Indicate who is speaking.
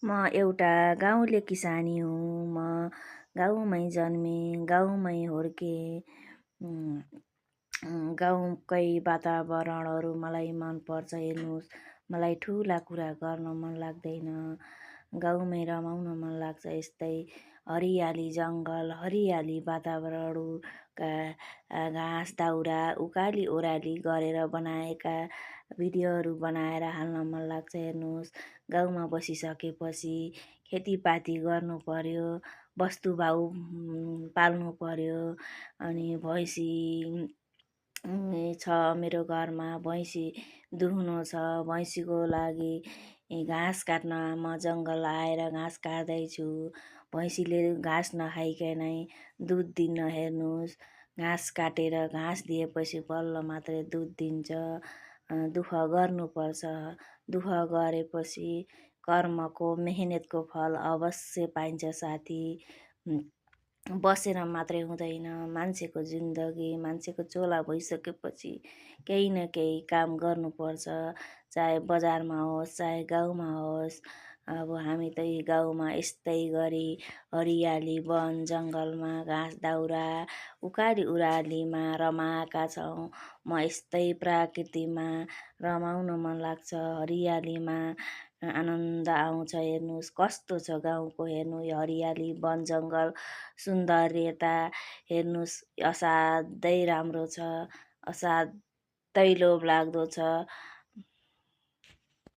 Speaker 1: म एउटा गाउँले किसानी हुँ। म गाउँमै जन्मेँ, गाउँमै हुर्केँ। उम्, गाउँकै वातावरणहरू मलाई मनपर्छ। हेर्नुहोस्, मलाई ठुला कुरा गर्न मन लाग्दैन। गाउँमै रमाउन मन लाग्छ। यस्तै हरियाली जङ्गल, हरियाली वातावरणका घाँस दाउरा उकाली ओह्राली गरेर बनाएका भिडियोहरू बनाएर हाल्न मन लाग्छ। हेर्नुहोस्, गाउँमा बसिसकेपछि खेतीपाती गर्नु पर्यो, वस्तुभाउ पाल्नु पर्यो। अनि भैँसी छ मेरो घरमा, भैँसी दुहुनो छ। भैँसीको लागि घाँस काट्न म जङ्गल आएर घाँस काट्दैछु। भैँसीले घाँस नखाइकनै दुध दिन्न। हेर्नुहोस्, घाँस काटेर घाँस दिएपछि बल्ल मात्रै दुध दिन्छ। दुःख गर्नुपर्छ। दुःख गरेपछि कर्मको मेहनतको फल अवश्य पाइन्छ साथी। बसेर मात्रै हुँदैन। मान्छेको जिन्दगी, मान्छेको चोला भइसकेपछि केही न केही काम गर्नुपर्छ। चाहे बजारमा होस्, चाहे गाउँमा होस्। अब हामी त यी गाउँमा यस्तै गरी हरियाली वन जङ्गलमा घाँस दाउरा उकाली उरालीमा रमाएका छौँ। म यस्तै प्रकृतिमा रमाउन मन लाग्छ। हरियालीमा आनन्द आउँछ। हेर्नुहोस्, कस्तो छ गाउँको। हेर्नु, यो हरियाली वन जङ्गल सुन्दर्यता हेर्नुहोस्, असाध्यै राम्रो छ, असाध्यै लोभलाग्दो छ।